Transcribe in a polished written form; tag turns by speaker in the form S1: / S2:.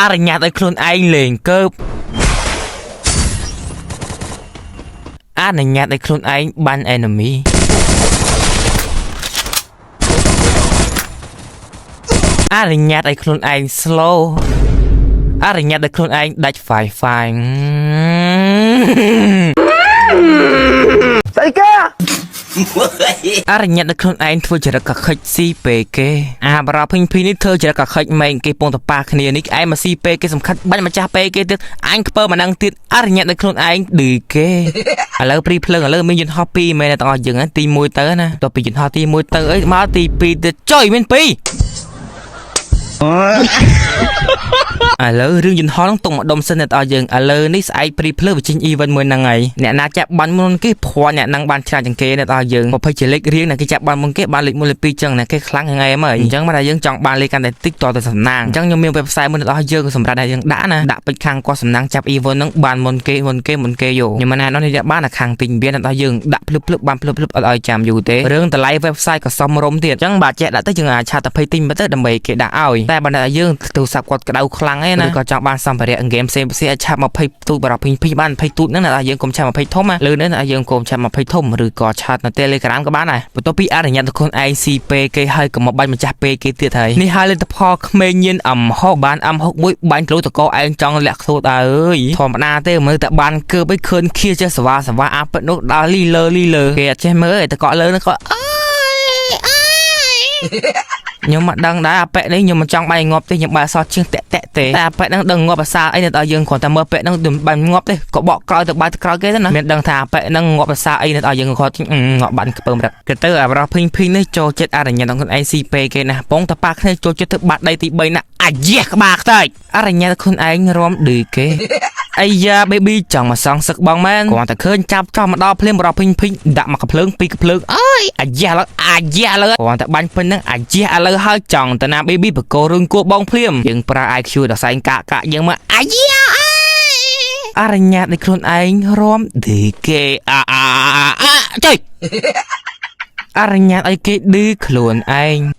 S1: អនុញ្ញាតឲ្យខ្លួនឯងលេងកើបអនុញ្ញាតឲ្យខ្លួនឯងបាញ់ enemy អនុញ្ញាតឲ្យខ្លួនឯង slow អនុញ្ញាតឲ្យខ្លួនឯងដាច់ Wi-Fi
S2: ស្អីគេ
S1: អរិញ្ញាតឲ្យខ្លួនឯងធ្វើចរិតកខិចស៊ីពេលគេអាបារោភីងភីនេះធ្វើចរិតកខិចមែងគេពងតប៉ាគ្នានេះឯងមកស៊ីពេលគេសំខាន់បាញ់ម្ចាស់ពេលគេទៀតអញខ្ពើមកនឹងទៀតអរិញ្ញាតឲ្យខ្លួនឯងឌឺគេឥឡូវព្រីភ្លើងឥឡូវមានយន្តហោះ2មែនទេទាំងអស់យើងហ្នឹងទី1ទៅណាតទៅពីយន្តហោះទី1ទៅអីមកទី2ទៀតចុយមាន2 ឥឡូវរឿងយន្តហោះហ្នឹងទុកម្ដុំសិនអ្នកទាំងអស់យើងឥឡូវនេះស្អែកព្រីភ្លើវាចេញ event មួយហ្នឹងហើយអ្នកណាចាប់បានមុនគេភ័ណ្ឌអ្នកហ្នឹងបានច្រើនជាងគេអ្នកទាំងអស់យើងប្រភេទជាលេខរៀងអ្នកគេចាប់បានមុនគេបានលេខ1លេខ2ចឹងអ្នកគេខ្លាំងហ្នឹងឯងមើលអញ្ចឹងមកថាយើងចង់បានលេខកាន់តែតិចតទៅសំណាងអញ្ចឹងខ្ញុំមាន website មួយអ្នកទាំងអស់យើងសម្រាប់តែយើងដាក់ណាដាក់ពេជ្រខាងគាត់សំណាងចាប់ event ហ្នឹងបានមុនគេមុនគេមុនគេយោខ្ញុំមិនណានោះនេះបានតែខាងទិញវាអ្នកទាំងអស់យើងដាក់ភ្លឹបភ្លឹបបានភ្លឹបភ្លឹបអត់ឲ្យចាំយូរទេរឿងតម្លៃ website ក៏សមរម្យទៀតអញ្ចឹងបើចេះដាក់ទៅយើងអាចឆាតទៅភ័យទិញមកទៅដើម្បីគេដាក់ឲ្យតែបើអ្នកយើងទូរស័ព្ទគាត់ក្តៅខ្លាំងឯណាឬក៏ចង់បានសម្ភារៈហ្គេមផ្សេងផ្សេងអាចឆាត20ទូតបារភីងភីបាន20ទូតហ្នឹងអ្នកយើងកុំឆាត20ធំណាលើនេះអ្នកយើងកុំឆាត20ធំឬក៏ឆាតនៅ Telegram ក៏បានដែរបន្ទាប់ពីអនុញ្ញាតទៅខ្លួនឯង CP គេហើយកុំមកបាញ់ម្ចាស់ពេលគេទៀតហើយនេះហើយលទ្ធផលក្មេងញៀនអំហុកបានអំហុកមួយបាញ់ក្លូតកឯងចង់លាក់ខ្លួនអើយធម្មតាទេមើលតែបានកើបឯងខឿនខៀចេះសវ៉ាសវ៉ាអាពិតនោះដល់លីលើលីលើគេអត់ចេះមើលឯតកលើនោះក៏អើយអើយ ខ្ញុំមិនដឹងដែរអាប៉ែនេះខ្ញុំមិនចង់បាយងាប់ទេខ្ញុំបាយអសជាងតាក់តាក់ទេតែអាប៉ែហ្នឹងដឹងងាប់អាសាអីនៅដល់យើងគ្រាន់តែមើលប៉ែហ្នឹងបាយងាប់ទេក៏បកក្រោយទៅបាយទៅក្រោយគេទៅណាមានដឹងថាអាប៉ែហ្នឹងងាប់អាសាអីនៅដល់យើងគាត់ងាប់បានខ្ពើមរឹកគេទៅអាប្រុសភីងភីងនេះចូលចិត្តអរញ្ញាដល់ខ្លួនឯងស៊ីពេគេណាបងតប៉ាគ្នាចូលចិត្តទៅបាត់ដីទី3ណាអាយះក្បាលខ្ទេចអរញ្ញាខ្លួនឯងរំឌឺគេ អាយ៉ា baby ចង់មកសងសឹកបងមែនគ្រាន់តែឃើញចាប់ចោះមកដល់ភ្លាមបរោះភីងភីងដាក់មកកភ្លើងពីរកភ្លើងអើយអាយ៉ាឡើយអាយ៉ាឡើយគ្រាន់តែបាញ់ពេញហ្នឹងអាយ៉ាឥឡូវហើយចង់តាណា baby បកករឿងគួបងភ្លាមយើងប្រើ IQ ដល់សែងកាក់កាក់យើងមកអាយ៉ាអើយអរិញ្ញាតនៃខ្លួនឯងរំឌឺគេអាអាអាចុយអរិញ្ញាតឲ្យគេឌឺខ្លួនឯង